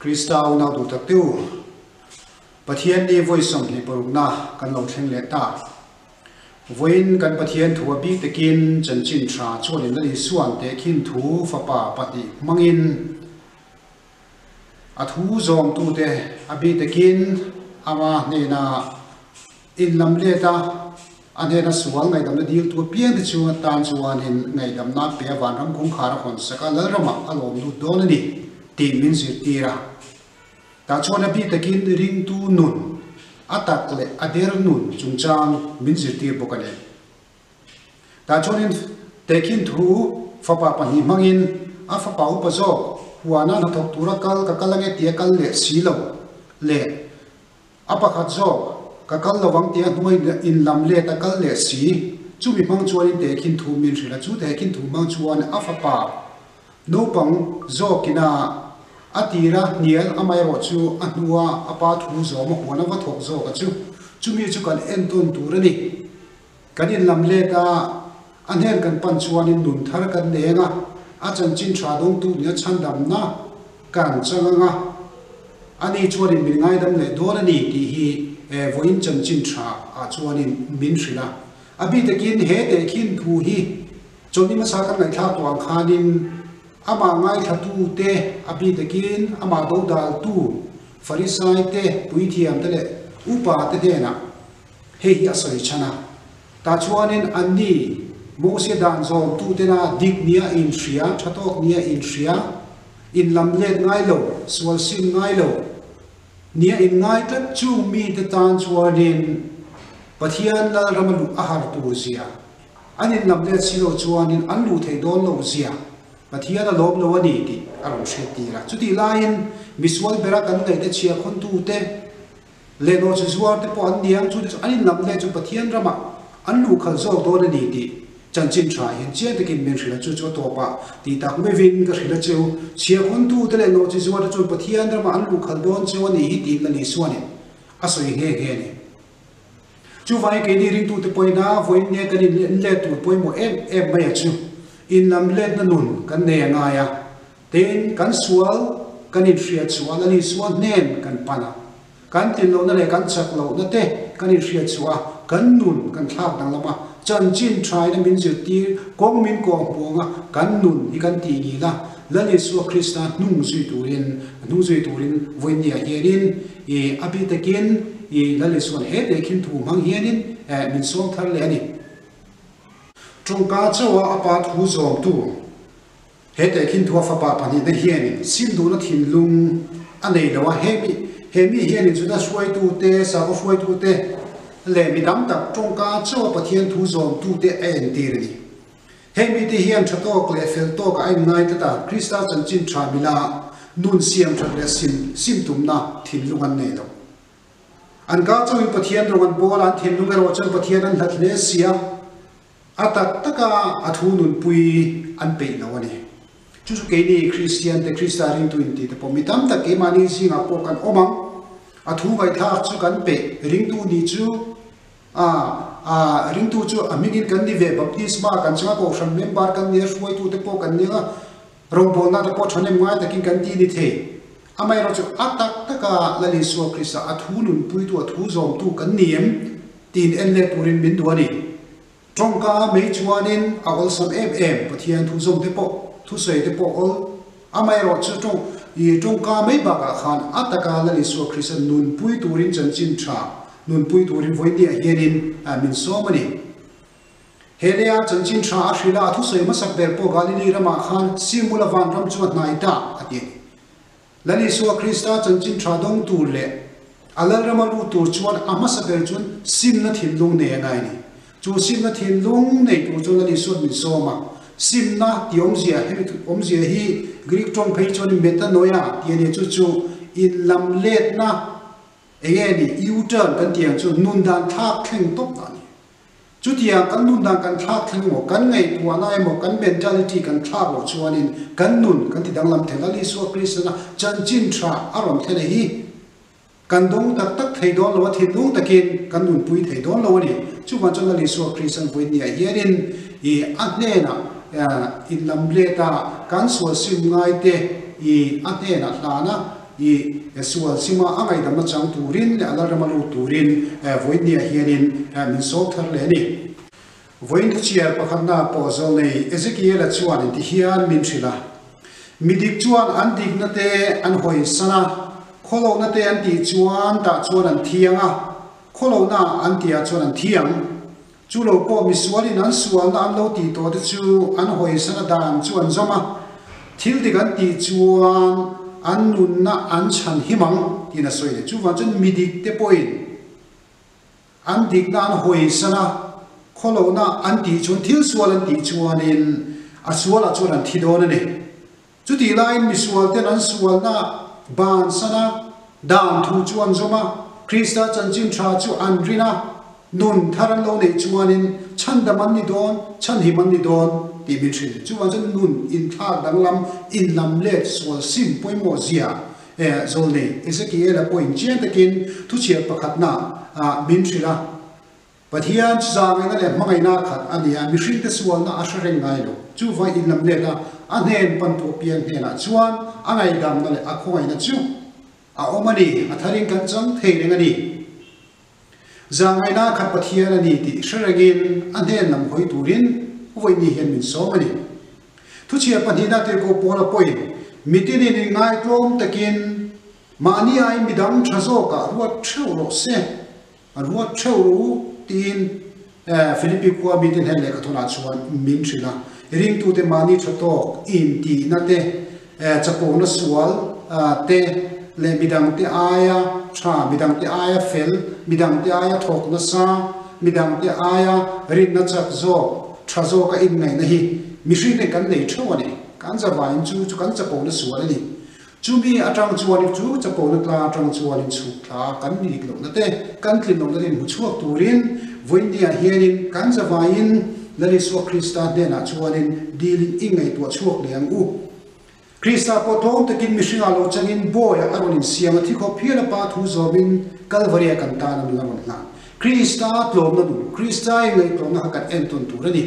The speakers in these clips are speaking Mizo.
Krista unau duh tak te u, Pathian ni vawi 26na kan lo thleng leh ta. Vawiin kan Pathian thu a bik takin chanchin tha chuanin Lal Isuan tehkhin thu fapa pahnih hmangin a thu zawmtute a bik takin ama hnena in lam let a, a hnena sual ngaihdamna diltu apiangte chu atan chuanin ngaihdamna pe a vanram kawngkhar a hawn sak a, Lalramah a lawm lut dawn a ni tih min zirtir a. Tah chuan a bik takin ringtu nun, a tak leh a der nun chungchang min zirtir bawk a ni. Tah chuanin tehkhin thu fapa pahnih hmangin a fapa upa zawk huana hnathawk tura kal ka kal ange tia kal leh si lo leh a pakhat zawk ka kal lo ang tia hnuai inlam let a kal leh si chumi hmang chuanin tehkhin thu min hrilh a, chu tehkhin thu hmang chuan a fapa Naupang zawkina a tira hnial amaherawh chu a hnua a pa thu zawm a huan a va thawk zawk a chu. Chumi chu kan entawn tur a ni. Kan inlam let a, a hnen kan pan chuanin nun thar kan nei ang a, a chanchin tha dawngtu nia chhandamna kan chang ang a, ani chuanin min ngaidam leh dawn a ni tih hi vawiin chanchin tha ah chuanin min hrilh a. A bik takin he tehkhin thu hi Chawlhni hmasa kan ngaihthlak tawh ang khanin amah ngaithlatute, a bik takin amah dodaltu Farisaite, puithiamte leh upate hnenah hei hi a sawi chhan a. Tah chuanin anni Mosia dan zawmtutena dik nia inhria, tha tawk nia inhria, inlam let ngai lo, sual sim ngai lo nia inngai tlat chung mite tan chuanin Pathian Lalrama luh a har tur zia An inlam let si lo chuanin an luh theih dawn loh zia Pathian a lawm lo a ni tih a rawn hriat tir a. Chutih laiin misual bera kan ngaihte chhia khawntute leh nawhchi zuarte pawh an niang, chute chu an inlam let chu Pathian ramah an luh khalh zawk dawn a ni tih chanchin tha hian chiang takin min hrilh a, chu chu a tawpah tih tak meuhin ka hrilh a cheu, chhia khawntute leh nawhchi zuarte chuan Pathian ramah an luh khalh dawn cheu a ni hi tiin Lal Isuanin a sawi nghe nghe a ni. Chuvangin keini ringtute pawina vawiin nge kan inlet tur pawimawh em em mai a chu inlam letna nun kan nei a ngai a, tin kan sual kan inhriat chhuah a, Lal Isua hnen kan pan a, kan tlinlohna leh kan chak lohna te kan inhriat chhuah a, kan nun kan thlak danglam a, chanchin thaina min zirtir kawng min kawng hmuang a, kan nun hi kan tih ngil a, Lal Isua Krista hnung zui turin hnung zui turin vawiin ni ah hianin i a bik takin i Lal Isuan he tehkhin thu hmang hianin min sawm thar leh a ni. Tawngka chauha a pa thu zawmtu he tehkhin thu a fapa pahnihna hianin sim duhna thinlung a nei lo a, hemi he mi hianin Juda hruaitute, sakhaw hruaitute leh mi tam tak tawngka chauha Pathian thu zawmtute a entir a ni. Hei mite hian tha tawk leh fel tawk a inngai tlat a, Krista chanchin tha mila nun siam that leh sim sim tumna thinlung an nei lo. An ka chauhin Pathian rawng an pawl a, an thinlung erawh chuan Pathian an hlat hle sia, a tak taka a thu nunpui an peih lo a ni. Chu chu keini Kristian te, Krista ringtu inti te pawh mi tam tak keimahni zingah pawh kan awm ang. A thu ngaihthlak chu kan peih, ringtu nih chu A, a, ringtu chu a hmingin kan ni ve, baptisma kan chunga kohhran member kan nia, hruaitute pawh kan nia, rawngbawlna te pawh thahnem ngai takin kan ti ni thei. Amaherawh chu a tak taka Lal Isua Krista a thu nunpuitu, a thu zawmtu kan ni em? tiin en let turin min duh a ni. Tawngka mai chuanin a awlsam em em, Pathian thu zawm te pawh, thusawi te pawh awl. Amaherawh chu tawng, i tawngka mai bakah khan a taka Lal Isua Krista nunpui turin chanchin tha nunpui turin vawinia hianin min sawm a ni. He lea chanchin tha a hrilh a, a thusawi hmasak ber pawh Galili ramah khan Simula vanram chu a hnai ta a ti a ni. Lal Isua Krista chanchin tha dawng tur leh a Lalrama lut tur chuan a hmasa ber chuan simna thinlung nei a ngai a ni. Chu simna thinlung nei tur chuan Lal Isua'n min sawm a. Simna tih awmzia, hemi awmzia hi Greek tawng phei chuan metanoia tih a ni a, chu chu inlamletna eng nge ni, U-turn kan tih ang chu nun dan thlak thleng tawp dah a ni. Chutiang kan nun dan kan thlak thleng emaw, kan ngaihtuahna emaw, kan mentality kan thlak loh chuanin kan nun kan ti danglam thei. Lal Isua Kristana chanchin tha a rawn thlen a hi kan dawng tak tak thei dawn lo a, thinlung takin kan nunpui thei dawn lo a ni. Chuvang chuan Lal Isua Kristan vawinia hianin i a hnenah inlam let a, kan sual sim ngaite i a hnenah hlan a. I sual sima a ngaihdamna chang turin leh a lalrama lut turin vawiinniah hianin min sawp thar leh a ni. Vawiin thuchiar pakhatna pawh zawlnei Ezekiela chuan inti hian min hrilh a, Mi dik chuan an dikna te an hawisan a, khawlohna te an tih chuan tah chuan an thiang a, khawlohna an tihah chuan an thiang. Chu lo pawh misualin an sualna an lo tih tawh te chu an hawisana dan chu an zawm a, thil dik an tih chuan an nunna an chhan him ang tiin a sawi leh. Chuvang chuan mi dik te pawhin an dikna an hawisana khawlohna an tih chuan thil sual an tih chuanin a sualah chuan an thi dawn a ni. Chutih laiin misualten an sualna bansana dan thu chu an zawm a, Krista chanchin tha chu an rin a, nun thar an lo neih chuanin chhandam an ni dawn, chhanhim an ni dawn tih min hrilh. Chuvang chuan nun inthlak danglam, inlam let sual sim pawimawh zia Zawlnei Ezekiela pawhin chiang takin thuchhiat pakhatna ah min hrilh a. Pathian chu zahngaihna leh hmangaihna a khat a ni a, mihringte sualna a hre reng ngai lo. Chuvang inlam let a, a hnen pantu apiang hnenah chuan a ngaihdamna leh a khawngaihna chu a awm a ni, a tharin kan chang thei reng a ni. Zahngaihna a khat Pathian a ni tih hre rengin a hnen lam hawi turin vawiini hian min sawm a ni. Thuchhiah pahnihna tirhkoh Paula pawhin mitinin inngaihtlawm takin mahni aiin midang tha zawkah ruat theuh rawh se. A ruat theuh rawh u tiin Philippi khua mite hnen lehkhathawnah chuan min hrilh a. Ringtute mahni tha tawk intihna te, chapona sual te leh midangte aia tha, midangte aia fel, midangte aia thawk nasa, midangte aia rinna chak zawk, tha zawka inngaihna hi mihringten kan nei theuh a ni. Kan zavaiin chu chu kan chapona sual a ni. Chumi atang chuanin chu chapona tla atang chuanin chhuk thla kan ni dik lohna te, kan tlin lohna te inhmu chhuak turin vawiinniah hianin kan zavaiin Lal Isua Krista hnenah chuanin dilin i ngaihtuah chhuak leh ang u. Krista pawh tlawm takin mihringah lo changin bawiah a rawn insiam a, thi khawp hial a Pa thu zawmin Kalvaria kan tan a nun a rawn hlan. Krista tlawmna nun, Krista ingaihtlawmna kha kan entawn tur a ni.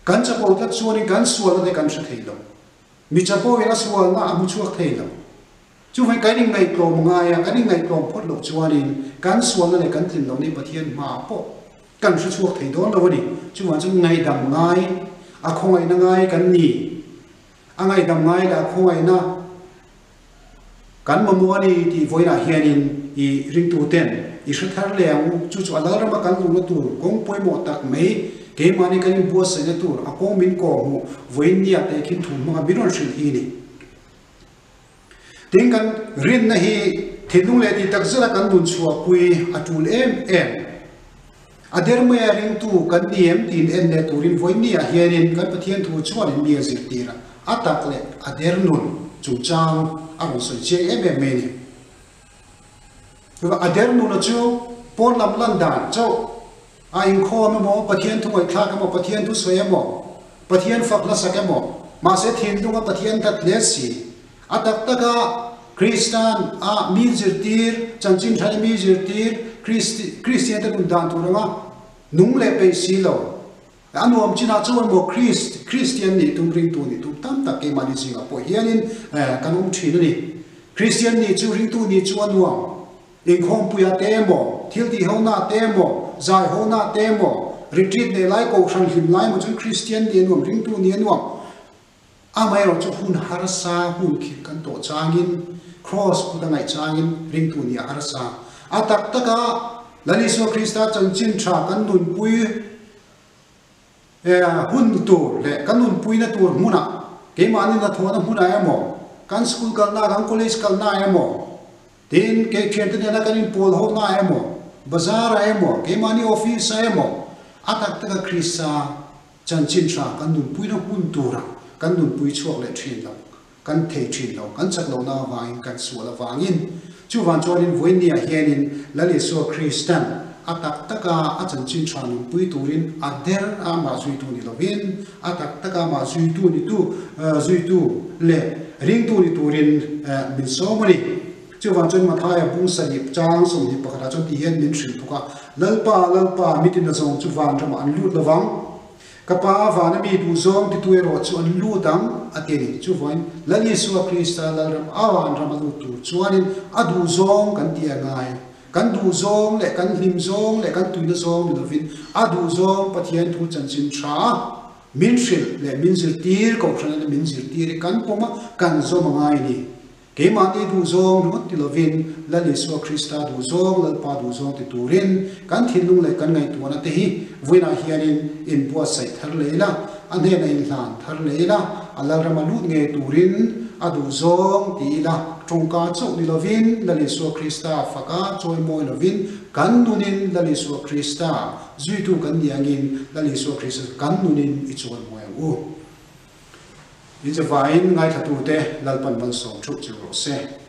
Kan chapo tlat chuanin kan sualna te kan hre thei lo. Mi chapo in a sualna a hmu chhuak thei lo. Chuvang kan inngaihtlawm ngai a, kan inngaihtlawm phawt loh chuanin kan sualna leh kan tlin lohna hi Pathian hmaah pawh kan hre chhuak thei dawn lo a ni. Chuvang chuan ngaihdam ngai, a khawngaihna ngai kan ni. A ngaihdam ngai leh a khawngaihna kan mamawh a ni tih vawiinah hianin i ringtuten i hre thar leh ang u. Chu chu a lalrama kan luhna tur kawng pawimawh tak mai, keimahni kan inbuatsaihna tur a kawng min kawhhmuh vawiin nia teh khin thu hmanga min rawn hrilh hi a ni. Tin, kan rinna hi thinlung leh tih tak zela kan nun chhuahpui a tul em em. A der maia ringtu kan ni em tiin en leh turin vawiinniah hianin kan Pathian thu chuanin mi a zirtir a, a tak leh a der nun chungchang a rawn sawi chiang em em mai a ni. A der nuna chu pawn lam lan dan chauh a inkhawm emaw, Pathian thu ngaihthlak emaw, Pathian thu sawi emaw, Pathian fak hlasak emaw, mahse thinlunga Pathian that hle si. A tak taka Kristan a mi zirtir, chanchin tha mi zirtir, Kristian te nun dan tur anga nung leh peih si lo. A nuam chinah chuan maw Krist, Kristian nih tum ringtu nih tum tam tak keimahni zingah pawh hianin kan awm thin a ni. Kristian nih chu ringtu nih chu a nuam. Inkhawmpuia te emaw, thil tihhona te emaw, zaihona te emaw, retreat neih lai kohhran hlim lai emaw chuan Kristian nih a nuam, ringtu nih a nuam. Amaherawh chu hun harsa hun khirh kan tawh changin, Kraws kut a ngaih changin ringtu nih a harsa. A tak taka Lal Isua Krista chanchin tha kan nunpui hun tur leh kan nunpuina tur hmunah, keimahni hnathawhna hmunah emaw, kan school kalna, kan college kalna emaw, tin kei thiante nena kan inpawl hona emaw, bazar-ah emaw, keimahni office-ah emaw, a tak taka Krista Chanchin tha kan nunpuina hmun tura kan nunpui chhuak leh thin lo, kan thei thin lo, kan chak lohna avangin, kan sual avangin. Chuvang chuanin vawiinniah hianin Lal Isua Kristan a tak taka a chanchin tha nunpui turin a der a amah zuitu ni lovin, a tak taka amah zuitu nitu zuitu leh ringtu ni turin min sawm a ni. Chuvang chuan Mathaia bung sarih chang 21 ah chuan ti hian min hrilh bawk a, Lalpa, Lalpa, mitin a zawng chu van ramah an lut lovang. Ka Pa vana mi duhzawng titu erawh chu an lut ang, a ti a ni. Chuvain, Lal Isua Krista Lalram a vanram a lut tur chuanin a duhzawng kan ti a ngai. Kan duhzawng leh kan hlimzawng leh kan tuina zawng ni lovin a duhzawng Pathian thu chanchin tha min hrilh leh min zirtir, Kohhran ina min zirtir hi kan pawm a, kan zawm a ngai a ni. Keimahni duhzawng ringawt ti lovin Lal Isua Krista duhzawng, Lalpa duhzawng ti turin kan thinlung leh kan ngaihtuahna te hi vawiinah hianin inbuatsaih thar leh ila, a hnenah inhlan thar leh ila, a Lalrama lut ngei turin a duhzawng ti ila, tawngka chauh ni lovin Lal Isua Krista faka chawimawi lovin kan nunin Lal Isua Krista zuitu kan ni angin Lal Isua Krista chu kan nunin i chawimawi ang u. In chavain ngaithlatute Lalpan malsawm theuh cheu rawh se.